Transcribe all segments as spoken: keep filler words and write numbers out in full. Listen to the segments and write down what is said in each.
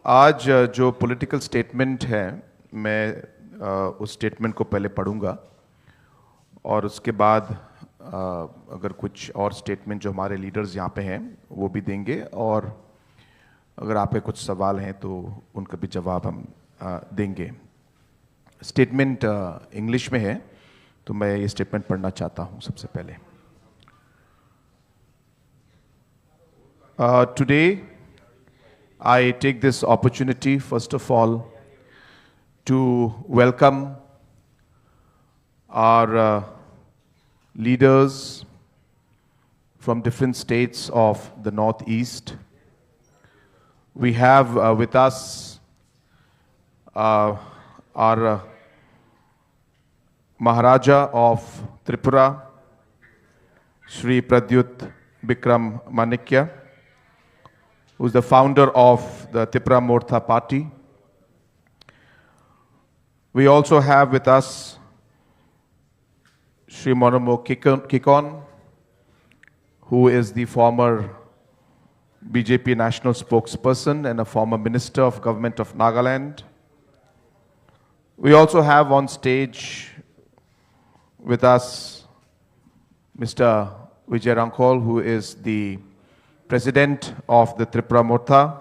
आज अ, जो political statement है, मैं अ, उस स्टेटमेंट को पहले पढ़ूंगा और उसके बाद अ, अगर कुछ और स्टेटमेंट जो हमारे लीडर्स यहाँ पे हैं, वो भी देंगे, और अगर आपके कुछ सवाल हैं तो उनका भी जवाब हम अ, देंगे। स्टेटमेंट इंग्लिश में है, तो मैं ये स्टेटमेंट पढ़ना चाहता हूँ सबसे पहले। Uh, today, I take this opportunity, first of all, to welcome our uh, leaders from different states of the Northeast. We have uh, with us uh, our uh, Maharaja of Tripura, Shri Pradyut Bikram Manikya, who is the founder of the Tipra Mortha Party. We also have with us Shri Monomo Kikon, Kikon, who is the former B J P national spokesperson and a former minister of Government of Nagaland. We also have on stage with us Mister Vijay Rangkhol, who is the president of the Tripura Mortha.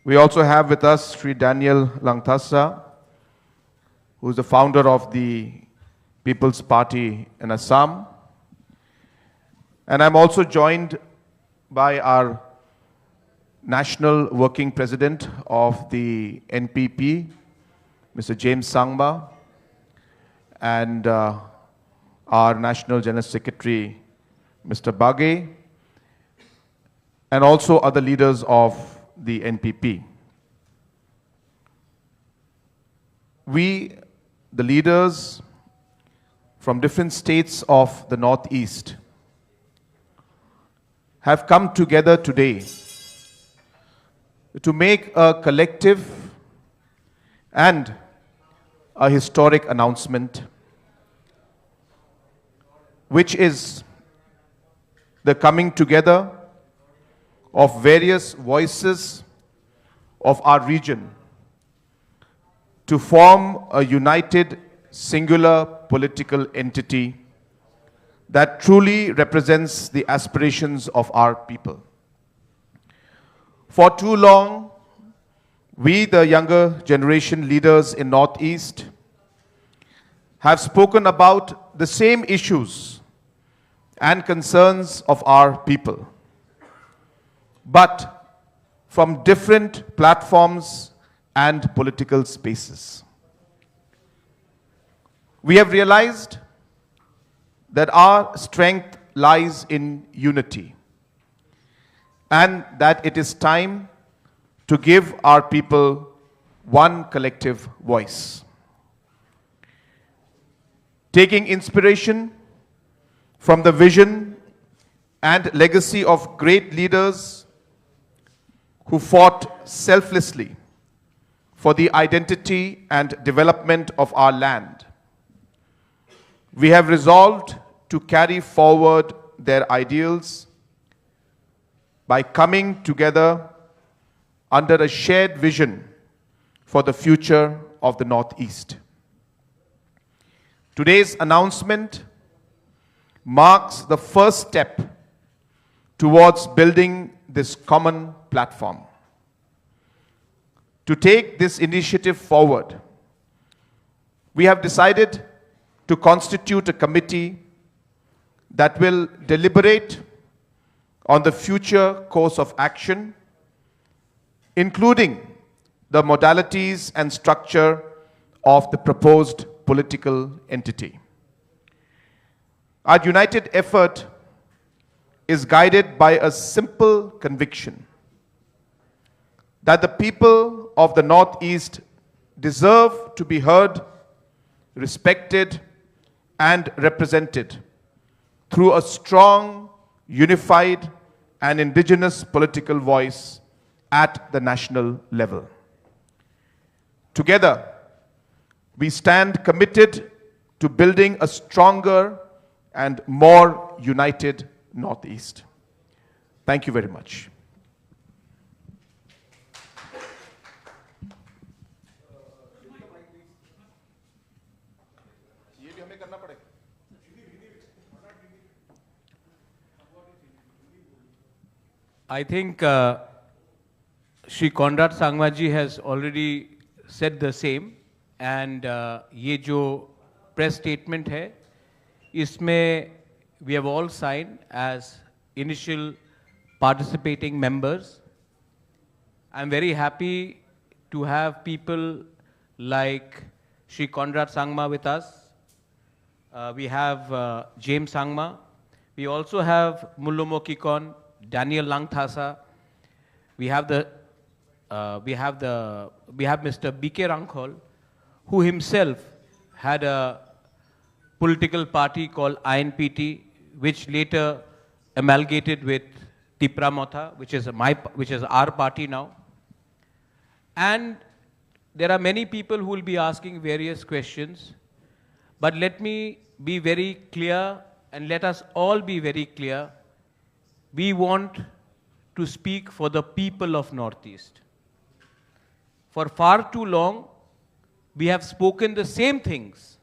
We also have with us Shri Daniel Langthasa, who is the founder of the People's Party in Assam. And I'm also joined by our National Working President of the N P P, Mister James Sangma, and uh, our National General Secretary, Mister Bage, and also other leaders of the N P P. We, the leaders from different states of the Northeast, have come together today to make a collective and a historic announcement, which is the coming together of various voices of our region to form a united, singular political entity that truly represents the aspirations of our people. For too long, we, the younger generation leaders in Northeast, have spoken about the same issues and concerns of our people, but from different platforms and political spaces. We have realized that our strength lies in unity and that it is time to give our people one collective voice. Taking inspiration from the vision and legacy of great leaders who fought selflessly for the identity and development of our land, we have resolved to carry forward their ideals by coming together under a shared vision for the future of the Northeast. Today's announcement marks the first step towards building this common platform. To take this initiative forward, we have decided to constitute a committee that will deliberate on the future course of action, including the modalities and structure of the proposed political entity. Our united effort is guided by a simple conviction that the people of the Northeast deserve to be heard, respected, and represented through a strong, unified, and indigenous political voice at the national level. Together, we stand committed to building a stronger and more united Northeast. Thank you very much. I think uh, Shri Conrad Sangma ji has already said the same, and uh, ये जो press statement है, इसमें we have all signed as initial participating members. I'm very happy to have people like Shri Conrad Sangma with us. Uh, we have uh, James Sangma. We also have Mullumo Kikon, Daniel Langthasa. We have the uh, we have the we have Mister B K Rangkhol, who himself had a political party called I N P T, which later amalgamated with Tipra Motha, which is my which is our party now. And there are many people who will be asking various questions, but let me be very clear and let us all be very clear. We want to speak for the people of Northeast. For far too long, we have spoken the same things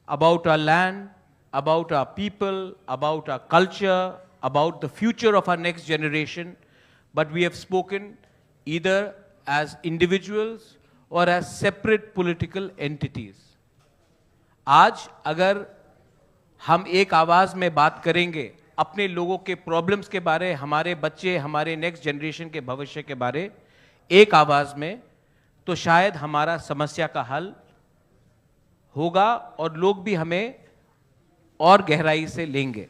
about our land, about our people, about our culture, about the future of our next generation, but we have spoken either as individuals or as separate political entities. आज अगर हम एक आवाज में बात करेंगे अपने लोगों के प्रॉब्लम्स के बारे, हमारे बच्चे, हमारे नेक्स्ट जनरेशन के भविष्य के बारे एक आवाज में, तो शायद हमारा समस्या का हल होगा और लोग भी हमें और गहराई से लेंगे।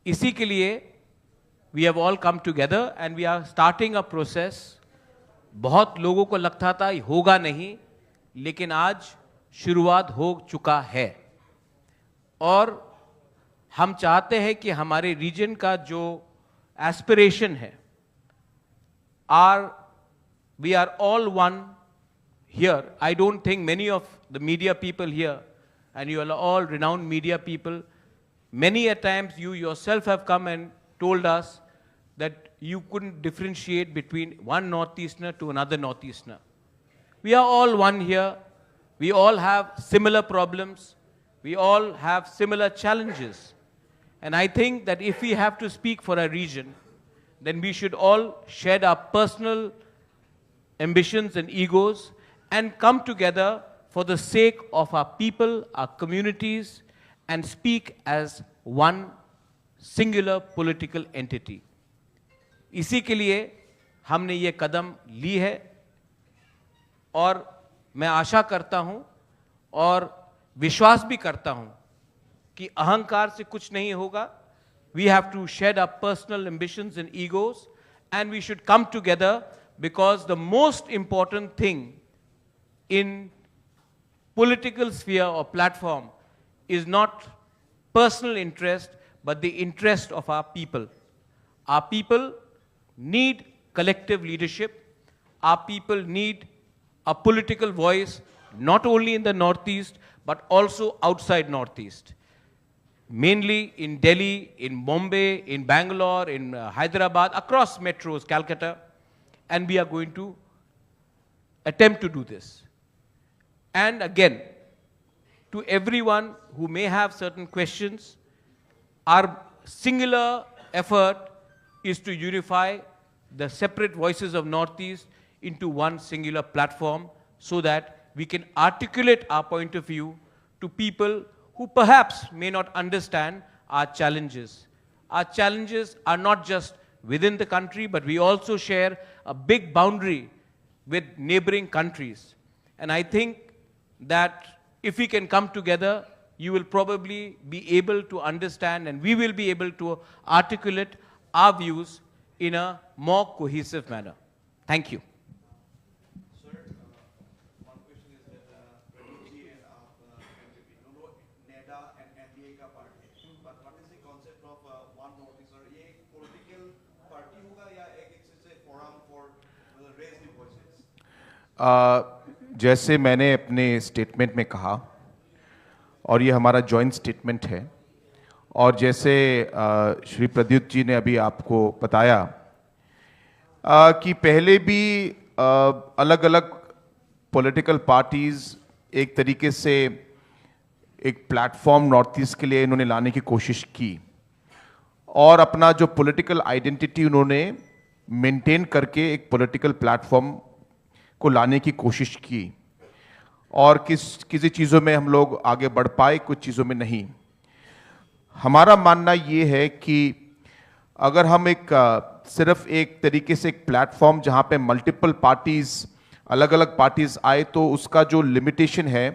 इसी के लिए we have all come together and we are starting a process. बहुत लोगों को लगता था ये होगा नहीं, लेकिन आज शुरुआत हो चुका है और हम चाहते हैं कि हमारे रीजन का जो एस्पिरेशन है, are we are all one here. I don't think many of the media people here, and you are all renowned media people, many a times you yourself have come and told us that you couldn't differentiate between one northeasterner to another northeasterner. We are all one here. We all have similar problems. We all have similar challenges. And I think that if we have to speak for a region, then we should all shed our personal ambitions and egos and come together for the sake of our people, our communities, and speak as one singular political entity. इसी के लिए हमने ये कदम ली है और मैं आशा करता हूं और विश्वास भी करता हूं कि अहंकार से कुछ नहीं होगा. We have to shed our personal ambitions and egos, and we should come together, because the most important thing in political sphere or platform is not personal interest, but the interest of our people. Our people need collective leadership. Our people need a political voice, not only in the Northeast, but also outside Northeast. Mainly in Delhi, in Bombay, in Bangalore, in uh, Hyderabad, across metros, Calcutta, and we are going to attempt to do this. And again, to everyone who may have certain questions, our singular effort is to unify the separate voices of Northeast into one singular platform so that we can articulate our point of view to people who perhaps may not understand our challenges. Our challenges are not just within the country, but we also share a big boundary with neighboring countries. And I think that if we can come together, you will probably be able to understand and we will be able to articulate our views in a more cohesive manner. Thank you. आ, जैसे मैंने अपने स्टेटमेंट में कहा और ये हमारा joint statement है और जैसे आ, श्री प्रद्युत जी ने अभी आपको बताया आ, कि पहले भी अलग अलग पॉलिटिकल पार्टीज एक तरीके से एक प्लेटफॉर्म नॉर्थ ईस्ट के लिए इन्होंने लाने की कोशिश की और अपना जो पॉलिटिकल आइडेंटिटी उन्होंने मेंटेन करके एक पॉलिटिकल प्लेटफॉर्म को लाने की कोशिश की। और किस किसी चीज़ों में हम लोग आगे बढ़ पाए, कुछ चीज़ों में नहीं। हमारा मानना ये है कि अगर हम एक अ, सिर्फ एक तरीके से एक प्लेटफॉर्म जहाँ पे मल्टीपल पार्टीज, अलग अलग पार्टीज आए, तो उसका जो लिमिटेशन है,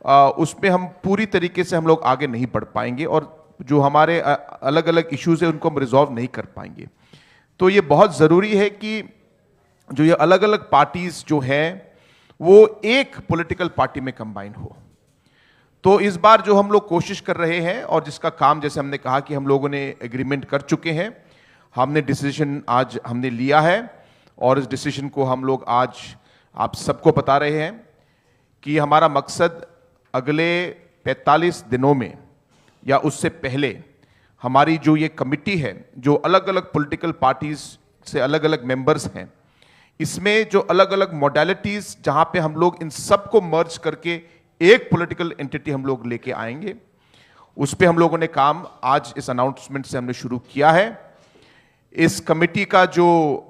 अ, उसमें हम पूरी तरीके से हम लोग आगे नहीं बढ़ पाएंगे और जो हमारे अलग अलग इश्यूज है, उनको हम रिजॉल्व नहीं कर पाएंगे। तो ये बहुत ज़रूरी है कि जो ये अलग अलग पार्टीज जो हैं, वो एक पॉलिटिकल पार्टी में कंबाइन हो। तो इस बार जो हम लोग कोशिश कर रहे हैं और जिसका काम, जैसे हमने कहा कि हम लोगों ने एग्रीमेंट कर चुके हैं, हमने डिसीजन आज हमने लिया है और इस डिसीजन को हम लोग आज आप सबको बता रहे हैं कि हमारा मकसद अगले पैंतालीस दिनों में या उससे पहले हमारी जो ये कमेटी है, जो अलग-अलग पॉलिटिकल पार्टीज से अलग-अलग मेंबर्स हैं, इसमें जो अलग-अलग मोडालिटीज, जहां पे हम लोग इन सबको मर्ज करके एक पॉलिटिकल एंटिटी हम लोग लेके आएंगे, उस पे हम लोगों ने काम आज इस अनाउंसमेंट से हमने शुरू किया है। इस कमेटी का जो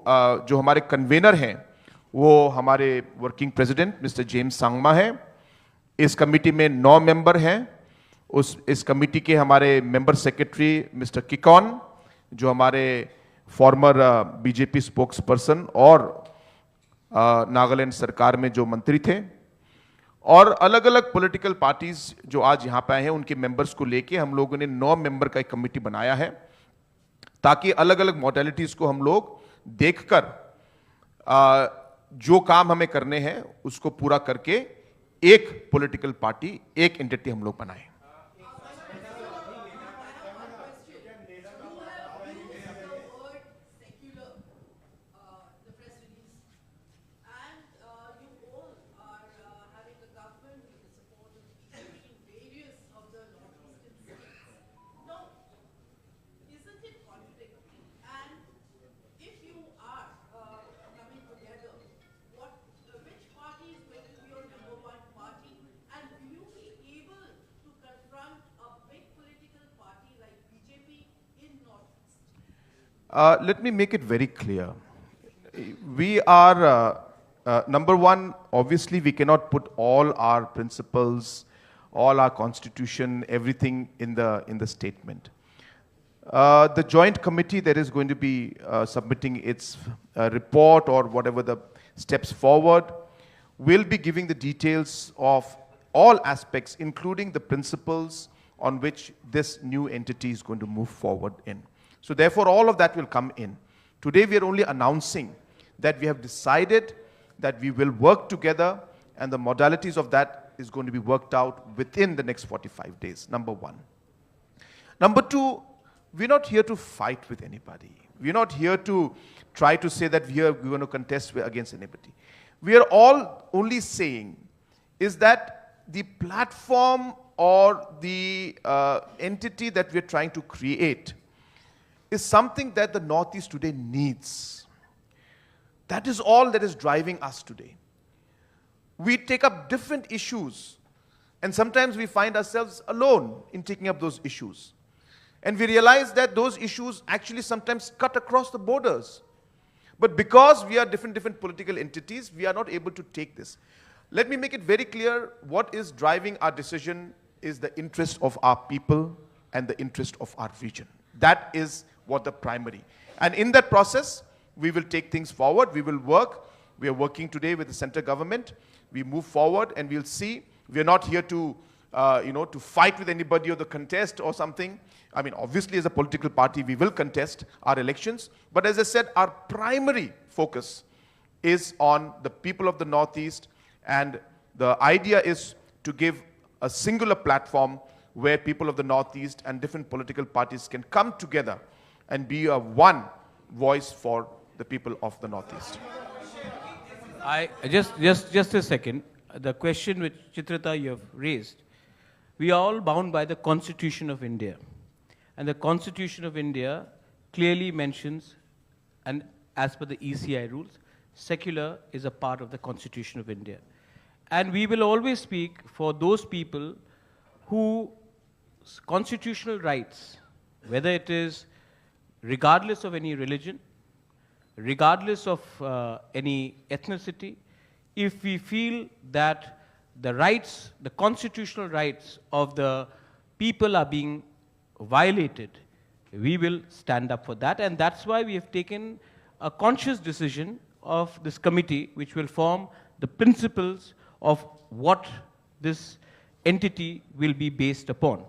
अ, जो हमारे कन्वीनर हैं, वो हमारे working president mister James Sangma हैं। इस कमेटी में नौ मेंबर हैं। उस इस कमेटी के हमारे मेंबर सेक्रेटरी मिस्टर किकॉन, जो हमारे फॉर्मर बीजेपी स्पोक्सपर्सन और अ, नागालैंड सरकार में जो मंत्री थे, और अलग-अलग पॉलिटिकल पार्टीज जो आज यहाँ पे आए हैं, उनके मेंबर्स को लेके हम लोगों ने नौ मेंबर का एक कमेटी बनाया है, ताकि अलग-अलग मोडालिटीज को हम लोग देखकर, अ, जो काम हमें करने हैं, उसको पूरा करके एक पॉलिटिकल पार्टी, एक एंटिटी हम लोग बनाएं। And uh, you all are uh, having a government with the support of B J P in various of the northeastern states. Now, isn't it contradictory? And if you are uh, coming together, what, uh, which party is going to be your number one party? And will you be able to confront a big political party like B J P in Northeast? Uh, let me make it very clear. We are, uh, uh, number one, obviously, we cannot put all our principles, all our constitution, everything in the, in the statement. Uh, the joint committee that is going to be, uh, submitting its, uh, report or whatever the steps forward will be giving the details of all aspects, including the principles on which this new entity is going to move forward in. So therefore, all of that will come in. Today, we are only announcing that we have decided that we will work together, and the modalities of that is going to be worked out within the next forty-five days, number one. Number two, we're not here to fight with anybody. We're not here to try to say that we are, we're going to contest with, against anybody. We are all only saying is that the platform or the, uh, entity that we're trying to create is something that the Northeast today needs. That is all that is driving us today. We take up different issues, and sometimes we find ourselves alone in taking up those issues. And we realize that those issues actually sometimes cut across the borders. But because we are different, different political entities, we are not able to take this. Let me make it very clear, what is driving our decision is the interest of our people and the interest of our region. That is what the primary. And in that process, we will take things forward, we will work. We are working today with the center government. We move forward and we'll see. We are not here to, uh, you know, to fight with anybody or the contest or something. I mean, obviously, as a political party, we will contest our elections. But as I said, our primary focus is on the people of the Northeast, and the idea is to give a singular platform where people of the Northeast and different political parties can come together and be a one voice for the people of the Northeast. I just, just, just a second. The question which, Chitrita, you have raised, we are all bound by the Constitution of India, and the Constitution of India clearly mentions, and as per the E C I rules, secular is a part of the Constitution of India. And we will always speak for those people whose constitutional rights, whether it is regardless of any religion, regardless of uh, any ethnicity, if we feel that the rights, the constitutional rights of the people are being violated, we will stand up for that. And that's why we have taken a conscious decision of this committee, which will form the principles of what this entity will be based upon.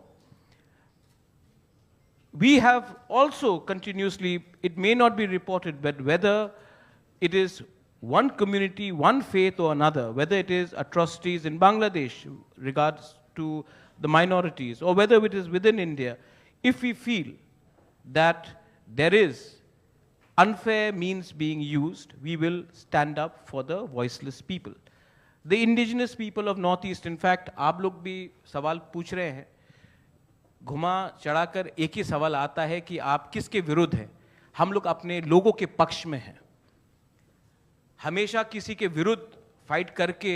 We have also continuously, it may not be reported, but whether it is one community, one faith or another, whether it is atrocities in Bangladesh regards to the minorities, or whether it is within India, if we feel that there is unfair means being used, we will stand up for the voiceless people. The indigenous people of Northeast, in fact, आप लोग भी सवाल पूछ रहे हैं, घुमा चढ़ाकर एक ही सवाल आता है कि आप किसके विरुद्ध हैं। हम लोग अपने लोगों के पक्ष में हैं। हमेशा किसी के विरुद्ध फाइट करके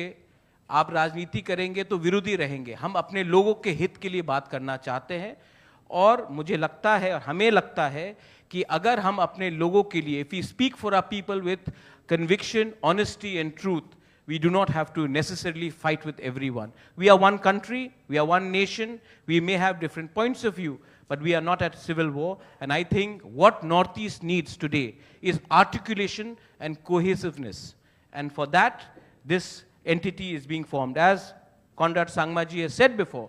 आप राजनीति करेंगे तो विरोधी रहेंगे। हम अपने लोगों के हित के लिए बात करना चाहते हैं और मुझे लगता है और हमें लगता है कि अगर हम अपने लोगों के लिए, if we speak for our people with conviction, honesty and truth, we do not have to necessarily fight with everyone. We are one country, we are one nation, we may have different points of view, but we are not at civil war. And I think what Northeast needs today is articulation and cohesiveness. And for that, this entity is being formed. As Conrad Sangmaji has said before,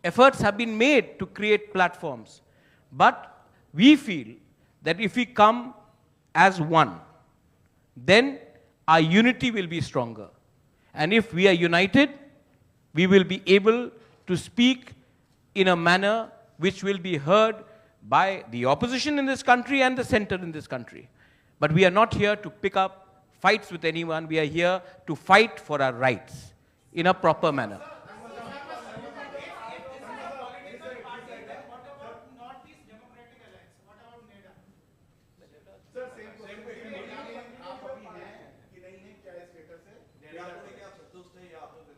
efforts have been made to create platforms. But we feel that if we come as one, then our unity will be stronger. And if we are united, we will be able to speak in a manner which will be heard by the opposition in this country and the center in this country. But we are not here to pick up fights with anyone. We are here to fight for our rights in a proper manner.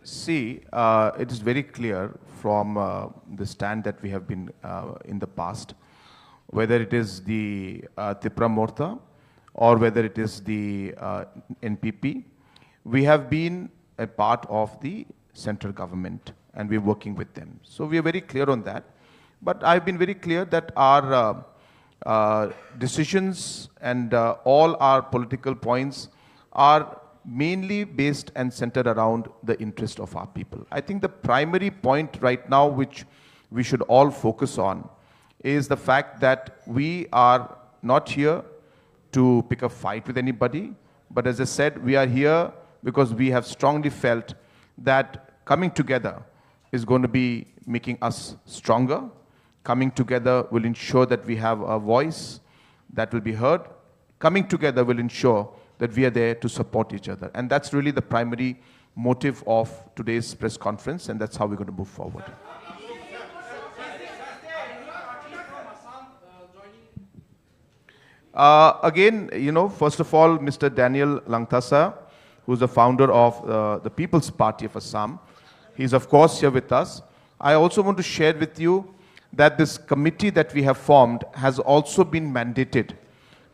See, uh, it is very clear from uh, the stand that we have been uh, in the past, whether it is the uh, Tipra Morta or whether it is the uh, N P P, we have been a part of the central government and we're working with them. So we are very clear on that. But I've been very clear that our uh, uh, decisions and uh, all our political points are mainly based and centered around the interest of our people. I think the primary point right now which we should all focus on is the fact that we are not here to pick a fight with anybody, but as I said, we are here because we have strongly felt that coming together is going to be making us stronger. Coming together will ensure that we have a voice that will be heard. Coming together will ensure that we are there to support each other. And that's really the primary motive of today's press conference, and that's how we're going to move forward. Uh, again, you know, first of all, Mister Daniel Langthasa, who's the founder of uh, the People's Party of Assam, he's of course here with us. I also want to share with you that this committee that we have formed has also been mandated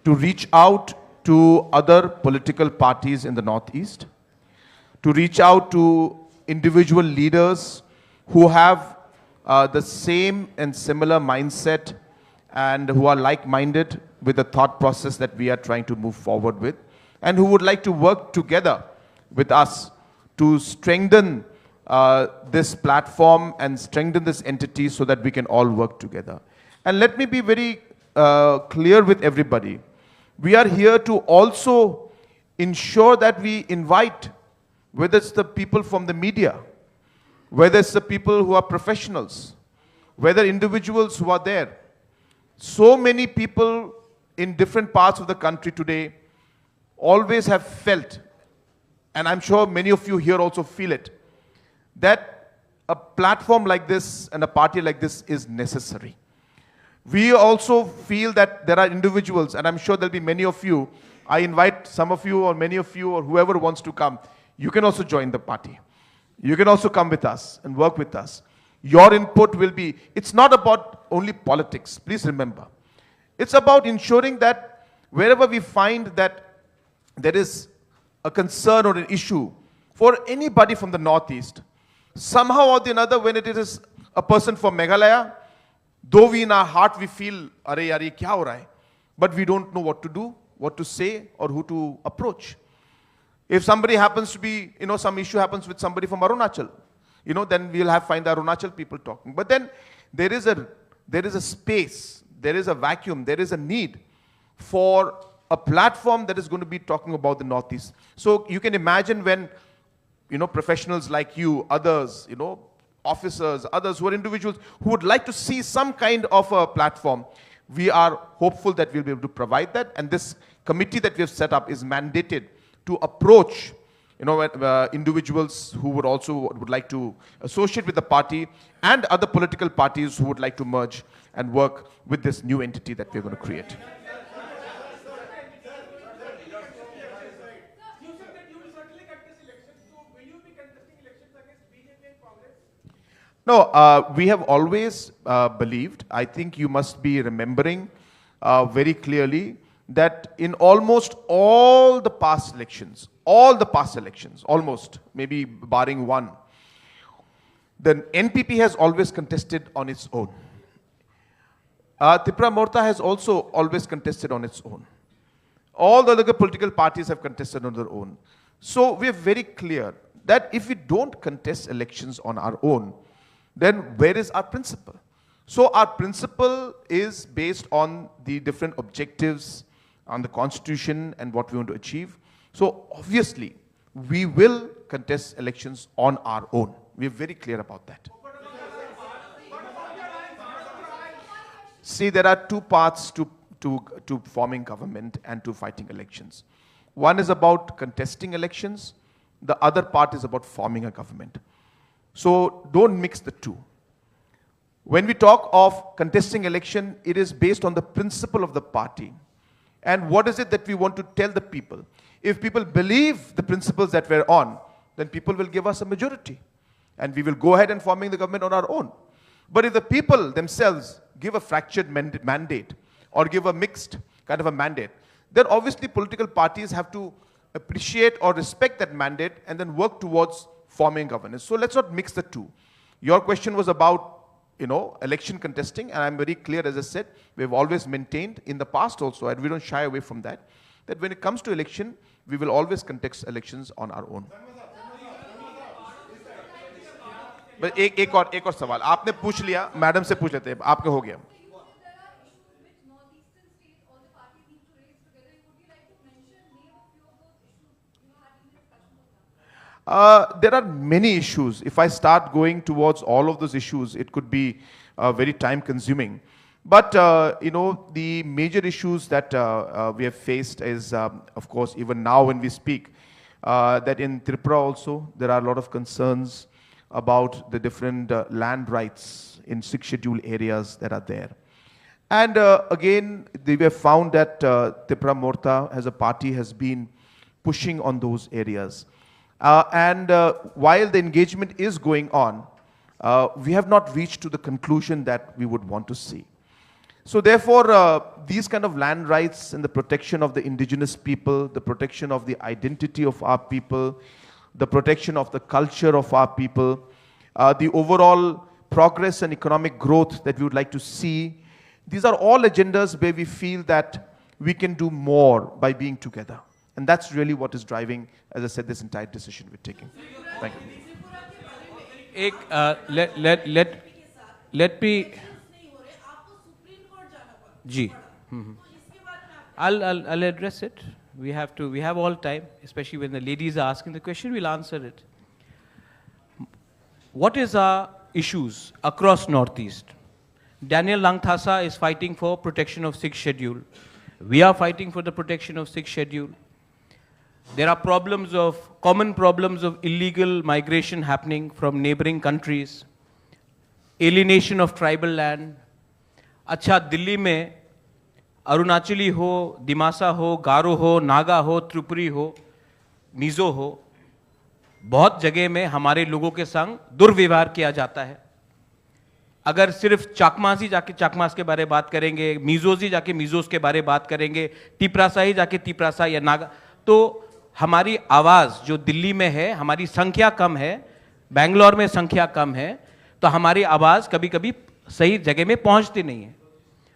to reach out to other political parties in the Northeast, to reach out to individual leaders who have uh, the same and similar mindset and who are like minded with the thought process that we are trying to move forward with, and who would like to work together with us to strengthen uh, this platform and strengthen this entity so that we can all work together. And let me be very uh, clear with everybody. We are here to also ensure that we invite, whether it's the people from the media, whether it's the people who are professionals, whether individuals who are there. So many people in different parts of the country today always have felt, and I'm sure many of you here also feel it, that a platform like this and a party like this is necessary. We also feel that there are individuals, and I'm sure there'll be many of you. I invite some of you, or many of you, or whoever wants to come. You can also join the party. You can also come with us and work with us. Your input will be, it's not about only politics. Please remember, It's about ensuring that wherever we find that there is a concern or an issue for anybody from the Northeast, somehow or the another, when it is a person from Meghalaya, though we in our heart we feel, "Are yaar, ye kya ho raha hai?" But we don't know what to do, what to say, or who to approach. If somebody happens to be, you know, some issue happens with somebody from Arunachal, you know, then we'll have find the Arunachal people talking. But then there is a there is a space, there is a vacuum, there is a need for a platform that is going to be talking about the Northeast. So you can imagine when, you know, professionals like you, others, you know, officers, others who are individuals who would like to see some kind of a platform, we are hopeful that we'll be able to provide that. And this committee that we have set up is mandated to approach, you know, uh, individuals who would also would like to associate with the party and other political parties who would like to merge and work with this new entity that we're going to create. No, uh, we have always uh, believed, I think you must be remembering uh, very clearly, that in almost all the past elections, all the past elections, almost, maybe barring one, the N P P has always contested on its own. Uh, Tipra Morta has also always contested on its own. All the other political parties have contested on their own. So we are very clear that if we don't contest elections on our own, then where is our principle? So our principle is based on the different objectives, on the constitution and what we want to achieve. So obviously, we will contest elections on our own. We are very clear about that. See, there are two paths to, to, to forming government and to fighting elections. One is about contesting elections, the other part is about forming a government. So don't mix the two. When we talk of contesting election, it is based on the principle of the party. And what is it that we want to tell the people? If people believe the principles that we're on, then people will give us a majority. And we will go ahead and forming the government on our own. But if the people themselves give a fractured mand- mandate or give a mixed kind of a mandate, then obviously political parties have to appreciate or respect that mandate and then work towards forming governance. So let's not mix the two. Your question was about, you know, election contesting, and I'm very clear, as I said, we've always maintained in the past also, and we don't shy away from that, that when it comes to election, we will always contest elections on our own. But एक एक और एक और सवाल आपने पूछ लिया, मैडम से पूछ लेते हैं, आपका हो गया। Uh, there are many issues. If I start going towards all of those issues, it could be uh, very time consuming. But uh, you know, the major issues that uh, uh, we have faced is, um, of course, even now when we speak, uh, that in Tripura also there are a lot of concerns about the different uh, land rights in Sixth Schedule areas that are there. And uh, again, they were found that uh, Tipra Morta as a party has been pushing on those areas. Uh, and uh, while the engagement is going on, uh, we have not reached to the conclusion that we would want to see. So therefore, uh, these kind of land rights and the protection of the indigenous people, the protection of the identity of our people, the protection of the culture of our people, uh, the overall progress and economic growth that we would like to see, these are all agendas where we feel that we can do more by being together. And that's really what is driving, as I said, this entire decision we're taking. Thank you. एक uh, let let let let me ji hmm, hmm. I'll, I'll I'll address it. We have to we have all time, especially when the ladies are asking the question, we'll answer it. What is our issues across Northeast? Daniel Langthasa is fighting for protection of Sixth Schedule. We are fighting for the protection of Sixth Schedule. There are problems of common problems of illegal migration happening from neighboring countries, alienation of tribal land. अच्छा, दिल्ली में अरुणाचली हो, दिमासा हो, गारो हो, नागा हो, त्रिपुरी हो, मिजो हो, बहुत जगह में हमारे लोगों के संग दुर्व्यवहार किया जाता है. अगर सिर्फ चाकमास ही जाके चाकमास के बारे बात करेंगे, मिजोज ही जाके मिजोज के बारे बात करेंगे, तिपरासा ही जाके तिपरासा या नागा, तो हमारी आवाज़ जो दिल्ली में है, हमारी संख्या कम है, बैंगलोर में संख्या कम है, तो हमारी आवाज़ कभी कभी सही जगह में पहुंचती नहीं है।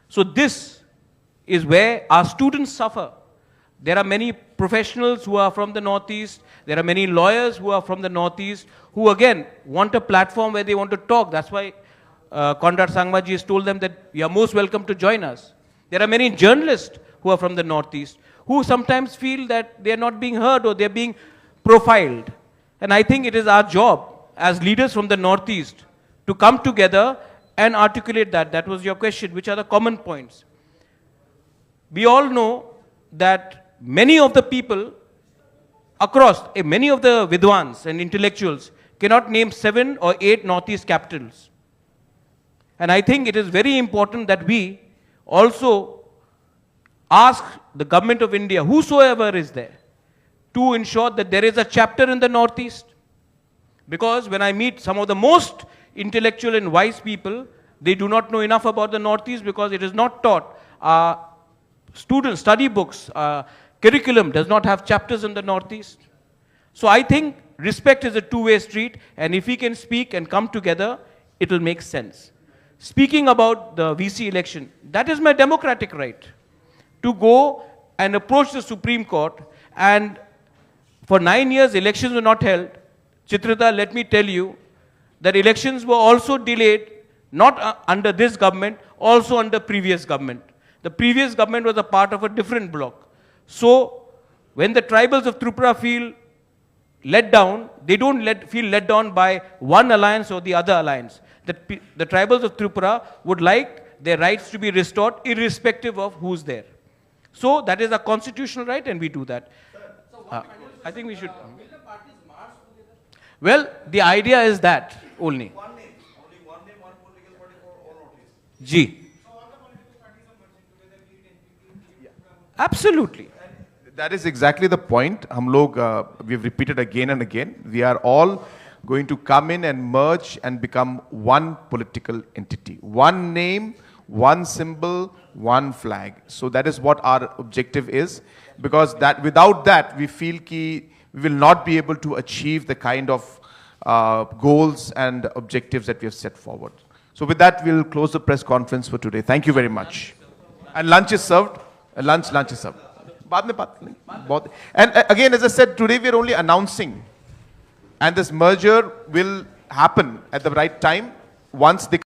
So this is where our students suffer. There are many professionals who are from the Northeast. There are many lawyers who are from the Northeast who again want a platform where they want to talk. That's why uh, Conrad Sangma ji has told them that you are most welcome to join us. There are many journalists who are from the Northeast who sometimes feel that they are not being heard or they are being profiled. And I think it is our job as leaders from the Northeast to come together and articulate that. That was your question, which are the common points. We all know that many of the people across, eh, many of the Vidwans and intellectuals cannot name seven or eight Northeast capitals. And I think it is very important that we also ask the government of India, whosoever is there, to ensure that there is a chapter in the Northeast. Because when I meet some of the most intellectual and wise people, they do not know enough about the Northeast because it is not taught. Uh, student study books, uh, curriculum does not have chapters in the Northeast. So I think respect is a two-way street, and if we can speak and come together, it will make sense. Speaking about the V C election, that is my democratic right to go and approach the Supreme Court. And for nine years, elections were not held. Chitrita, let me tell you that elections were also delayed, not uh, under this government, also under previous government. The previous government was a part of a different bloc. So when the tribals of Tripura feel let down, they don't let, feel let down by one alliance or the other alliance. The, pe- the tribals of Tripura would like their rights to be restored irrespective of who's there. So that is a constitutional right, and we do that. Uh, I think we should. Well, the idea is that only. Ji. Absolutely. That is exactly the point. हम लोग, uh, we've repeated again and again. We are all going to come in and merge and become one political entity. One name, one symbol, one flag. So that is what our objective is. Because that without that, we feel ki we will not be able to achieve the kind of uh, goals and objectives that we have set forward. So with that, we'll close the press conference for today. Thank you very much. And lunch is served. Uh, lunch, lunch is served. बाद में बात करेंगे। बहुत, and uh, again, as I said, today we are only announcing, and this merger will happen at the right time once they